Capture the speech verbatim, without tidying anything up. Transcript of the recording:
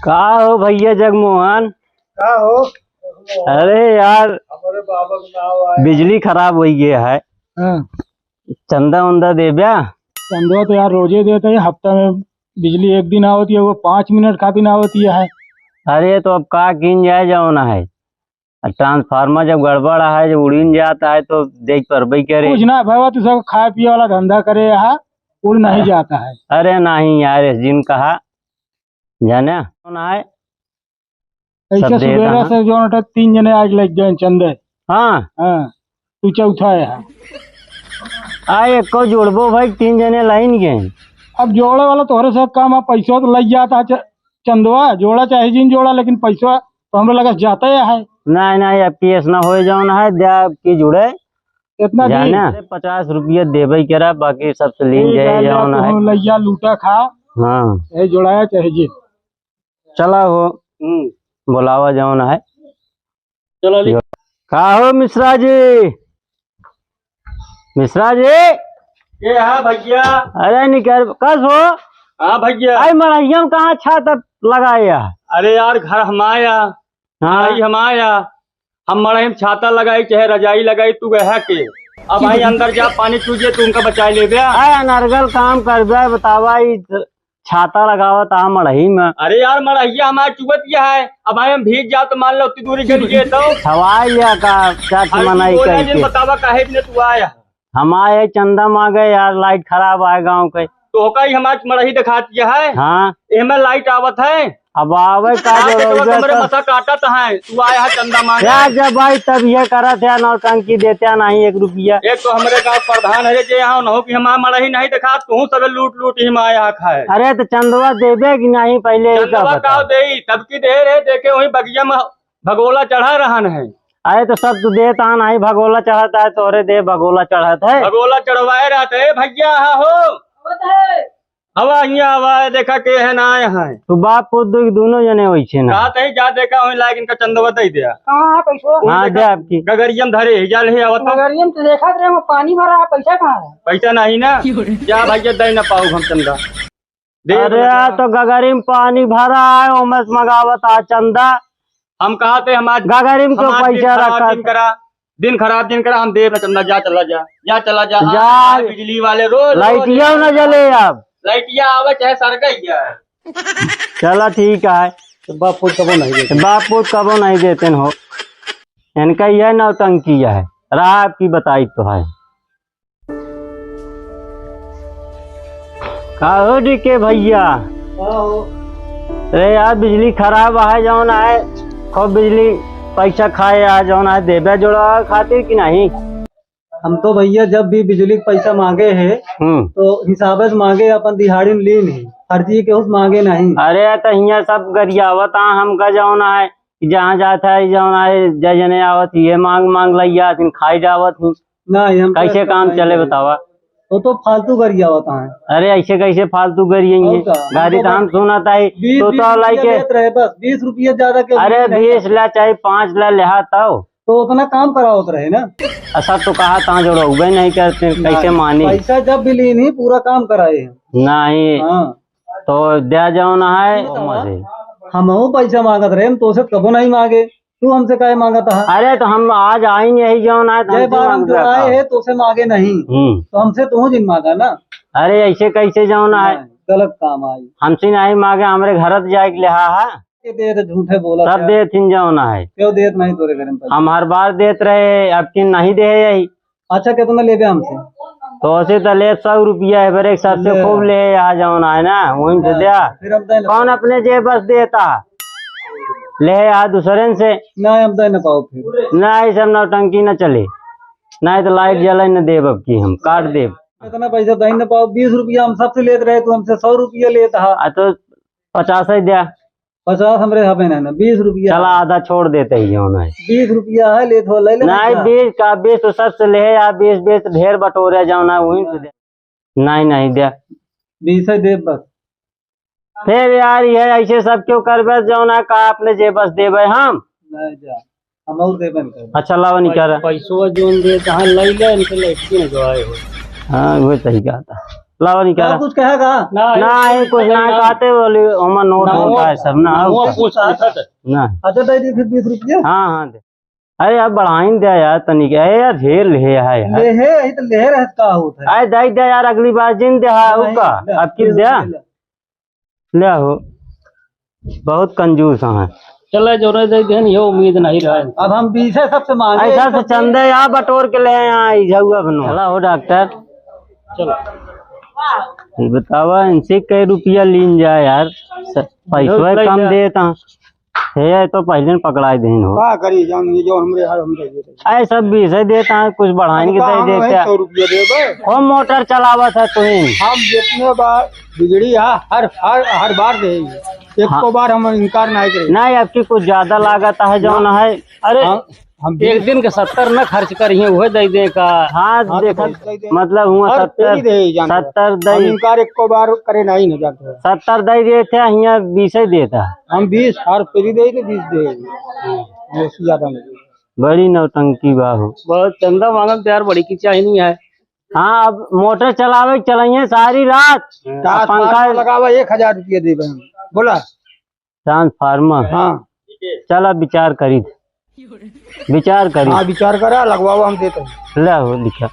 का हो भइया जगमोहन? का हो? अरे यार, हमरे बाबा के नाव आया। बिजली खराब होइ गया है। हाँ। चंदा उंदा देब्या? चंदा तो यार रोजे देत है, हफ्ता में बिजली एक दिन आवत है, वो पाँच मिनट खातिर आवत है। अरे तो अब का कीन जाए, जौन है। आ ट्रांसफार्मर जब गड़बड़ है, जब उड़िन जाता है तो देख परबे करे। कुछ ना भवा, तू सब खाए पिए वाला धंधा करे यहाँ, उड़ नहीं जाता है। अरे नहीं यार, जिन कहा जाने कौन आए, ऐसे सब दे सुबेरे देता से जौन अटा तीन जने आज लग गए चंदे। हाँ। हाँ, तू चौथा है। आ एको जोड़बो भाई, तीन जने लाइन गए। अब जोड़े वाला तोहरे सब काम है, पैसा तो लग जाता है च-, चंदवा जोड़ा चाहे जिन जोड़ा, लेकिन पैसा तो हमरे लगे जाता ही है। नहीं, नहीं, अब केस ना होए जौन है, द्या की जुड़े। इतना दिन। जाना, पचास रुपया देबे करा, बाकी सब तो लीन ठीक जाए है, जौन है। तू लइया लूटा खा। हाँ। चाहे जोड़ाया चाहे जिन। चला हो, हम्म। बुलावा जौन है। चला ली। का हो मिश्रा जी? मिश्रा जी? के हा भइया? अरे निकर, कस हो? हाँ भइया। आई मड़हिया में कहाँ छाता लगाया? अरे यार, घर हमाया। हाँ। भाई हमाया। हम मड़ही में छाता लगाई, चाहे रजाई लगाई, तू गया के? अब भाई अंदर जा, पानी चूजे, तू उनका बचाए लेबे। अरे अनर्गल काम करबे, बतावा, ई छाता लगावत आ मड़ही में। अरे यार, मड़हिया हमार चुवत गया है, अब हम भीग जाओ तो मान लो उतनी दूरी चल गए तो। सवाल या का, क्या अरे तू मनाई बोला करके? जिन, बतावा काहे इतने तू आया? हम आए चंदा मांगे यार, लाइट खराब आए गांव के। तो का ही हमार मड़ही दिखात गया है? हाँ। एमे लाइट आवत है? अब आवे का आज जो तो रउआ कमरे सब मसा काटत है, तू आया है चंदा मांगे। या जब भाई तब ये करत है, नौटंकी देते नहीं एक रुपया। एक तो हमरे गांव प्रधान है जे यहाँ न हो कि हमार मड़ही नहीं देखा, तू सब लूट लूट ही माया खाए। अरे तो चंदवा देबे कि नहीं पहले ई का चंदवा बता। का देई, तब की देर है, देखे वही बगिया में भगोला चढ़ा रहन है। अरे तो सब तू देत आ नहीं, भगोला चढ़त है, तोरे दे भगोला चढ़त है। भगोला चढ़वाए रहते है भइया, हा हो। हवा हियाँ हवा है, देखा के है ना आए हैं। तो बाप पुत दो-, दोनों जने वैसे ना। कहा तही जा देखा वहीं लायक इनका चंदवा दे दिया। कहाँ है पैसवा? हाँ, दे आपकी। गगरियम धरे ही, जा ले आवत। गगरियम तो देखा रहे, वो पानी भरा है, पैसा कहाँ है? पैसा नहीं ना। जा भाई, दे ना पाऊ हम चंदा। दे अरे दे। यार, तो गगरी में पानी भरा है, ओमे से मंगावत आ चंदा। हम कहा थे, हमार गगरी में क्यों हमार दिन पैसा खराब रखा दिन था? करा, दिन खराब दिन करा, हम देब ना चंदा, जा चला जा, जा चला जा। जा। हाँ, बिजली वाले रोज, रोज लाइटिया ना जले अब। लाइटिया आवे चाहे सर गई है। चला ठीक है। तो बाप पूत कबो नहीं देते। बाप पूत कबो नहीं देते हो। इनका यह नौटंकी है। रहा आपकी बताई तो है। का हो डीके भइया? का हो? अरे यार, बिजली खराब है, जौन है, खूब बिजली पैसा खाए है, जौन है, देबे जोड़वा खातिर कि नहीं? हम तो भइया जब भी बिजली के पैसा मांगे है, हम्म। तो हिसाबे से मांगे, अपन दिहाड़ी में लीन है, फर्जी केहू से मांगे नहीं। अरे, तो हियाँ सब गरियावत आ हमका, जौन है, कि जहाँ जात है, जौन आए, जय जने आवत, ये मांग मांग लइया, दिन खाई जावत ही। नहीं, हम तो कैसे ऐसा काम नहीं चले, करेंगे। बतावा? वो तो फालतू गरियावत है। अरे, ऐसे कैसे फालतू गरियेंगे? और का? गाड़ी हमको तो हम सुनत है, बीस, तो बीस तो रुपया लाइके लेत रहे, बस बीस रुपया ज्यादा के अरे, नहीं बीस करते। ला चाहे पाँच ला लेहा तब। तो उतना काम करावत रहे ना। अच्छा, तो कहा ता जोड़ौबे नहीं करते, कैसे नहीं, मानी? पैसा जब भी लीन ही, पूरा काम कराए हैं। नहीं। हाँ। तो द्या जौन है, ये बतावा, ओमा से। हमहू पैसा मांगत रहे, हम तोसे कबो नहीं मांगे, तू हमसे काहे मांगत है? अरे तो हम आज आइन यही जौन है, तो जय हमसे बारम मांगबे जो आए का? है, तोसे मांगे नहीं, हम्म। तो हमसे तू जिन मांगा ना। अरे ऐसे कैसे जौन है? नहीं, गलत काम आई। हमसे नहीं मांगे, हमरे घर जाए के लेहा है। के दे दे, झूठे बोला सब क्या? देत हिन जौन है। क्यों देत नहीं तोरे घर में पैसा? हम हर बार देत रहे, अब की नहीं दे यही। अच्छा, कितना लेबे हमसे? तो उसे तो ले सौ रुपया है, पर एक सबसे ले। खूब ले आ जौन है ना, वहीं से ले। द्या। फिर हम दे ना कौन पाओ। अपने जेब बस देता? ले आ दूसरे से। नहीं, हम दे ना पाओ फिर। नहीं, सब नौटंकी न चले। नहीं तो लाइट जले न देब, अब की हम काट देब। इतना पैसा दे ना पाओ, बीस रुपया हम सबसे लेत रहे, तू हमसे सौ रुपया लेत हा। आ तो पचास ही द्या। पचास हमरे हबे ना, ना, बीस रुपया चला, है। आधा छोड़ देते ही जौन है। बीस रुपया है, ले थो, ले ले नहीं, ना। बीस का, बीस तो सबसे ले, या बीस, बीस ढेर बटोरे जौन है, वहीं से दे। नहीं, नहीं, दे। बीस है, दे बस। फिर यार, ये ऐसे सब क्यों करबे, जौन है, का अपने जेब बस देबे हम? नहीं जा, हम और देबे न करबे। अच्छा, लावा निकाल। पैसवा जौन दे, कहाँ ले ले, इनके लड़की में जो आए हो। हाँ, वो सही कहा था। लावा निकाला। कुछ कहेगा? ना, ना, ये कुछ ना कहते बोली, ओमा नोट ना, होता है सब ना, ना, और वो का? पूछ, पूछा था। ना। अच्छा, दे दी फिर बीस रुपया। हाँ, हाँ, दे। अरे यार, बढ़ाइन दे यार, तनिक। अरे यार, झेल ले है यार। ले है, यही तो ले रहत का होत है। अरे, दे दे यार, अगली बार जिन दे, हाँ, नहीं, ओका। ले, अब की ले, दे। ले, ले। ले हो, बहुत कंजूस हैं। चले, जो रहे दे देन, ये उम्मीद नहीं रहे। अब हम बीसे सबसे मांगे, ऐसा तो चंदे यहाँ बटोर के ले आए, यहाँ आई जाऊ अपनो। चला हो डॉक्टर। चलो। ये बतावा, इनसे कै रुपया लीन जाए यार, स-, पैसवा बहुत कम लग देता। हे, ये तो पहले न पकड़ाई देन हो। का करी जान, ये जो हमरे हाल हम दे देते। ऐसा बीसे देता, कुछ बढ़ाइन के दे देते। सौ रुपया देबे। हो मोटर चलावत है तुहिन। हम जितने बार बिगड़ी है, हर, हर, हर बार दे। एको हाँ। बार हम इनकार नहीं करे। नहीं, अब की कुछ ज्यादा लागत है, जौन ना। है। अरे, हम, हम एक दिन के सत्तर न खर्च करिए, उहे दे दे का। हाँ, हाँ, तो देखत, दे दे। मतलब हुआ हर सत्तर, पेरी दे जान। सत्तर दे। हम इनकार एको बार करे नहीं न जाते। सत्तर दे देते, हियाँ बीसे देता। हम बीस हर पेरी दे के बीस दे। हाँ, उससे ज्यादा नहीं। बड़ी नौटंकी बा हो। बहुत चंदा मांगम तो यार, बड़ी की चाही नहीं है। हाँ, अब मोटर चलावे के चलाइए सारी रात। हाँ। अब पंखा लगावा, एक हजार रुपया देबे हम। बोला। ट्रांसफार्मर। हाँ। चला विचार करी। विचार करी। हाँ, विचार करा, लगवावा, हम देते हैं। ले हो, लिखा।